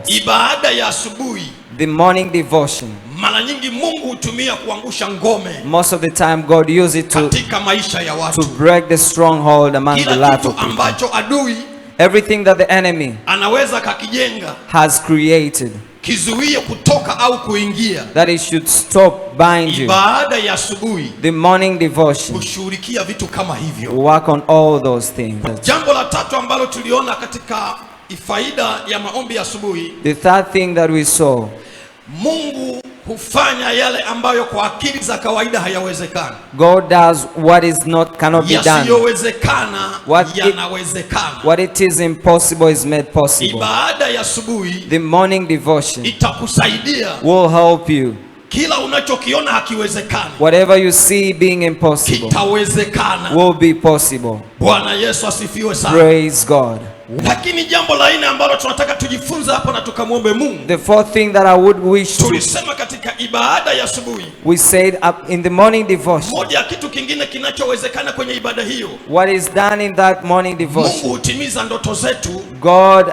Ibada ya asubuhi, The morning devotion. Mara nyingi Mungu hutumia kuangusha ngome Most of the time, God uses it katika maisha ya to watu. Break the stronghold among the Kila life kitu of people. Ambacho adui Everything that the enemy anaweza kakijenga has created, kizuie kutoka au kuingia, that it should stop, bind you. Ibada ya asubuhi The morning devotion hushughulikia vitu kama hivyo. Work on all those things. Jambo la tatu ambalo tuliona katika faida ya maombi ya asubuhi, The third thing that we saw, Mungu hufanya yale ambayo kwa akili za kawaida hayawezekani. God does what is not cannot be done. Yasiyowezekana yanawezekana. What it is impossible is made possible. Ibada ya asubuhi The morning devotion itakusaidia will help you. Kila unachokiona hakiwezekani Whatever you see being impossible kitawezekana. Will be possible. Bwana Yesu asifiwe sana. Praise God. Lakini jambo la nne ambalo tunataka tujifunze hapo na tukamwombe Mungu, The fourth thing that I would wish to, tulisema katika ibada ya asubuhi, we said up in the morning devotion, moja ya kitu kingine kinachowezekana kwenye ibada hiyo, what is done in that morning Mungu devotion, hutimiza ndoto zetu. God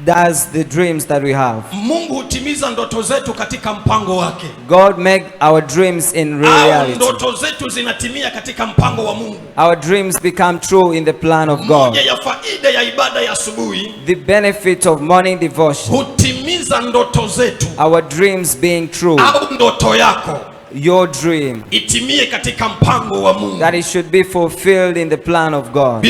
does the dreams that we have. Mungu hutimiza ndoto zetu katika mpango wake, God make our dreams in au reality. Ndoto zetu zinatimia katika mpango wa Mungu. Our dreams become true in the plan of God. Moja ya faida ya ibada ya asubuhi, The benefit of morning devotion, hutimiza ndoto zetu, our dreams being true, au ndoto yako your dream, itimie katika mpango wa Mungu. That it should be fulfilled in the plan of God.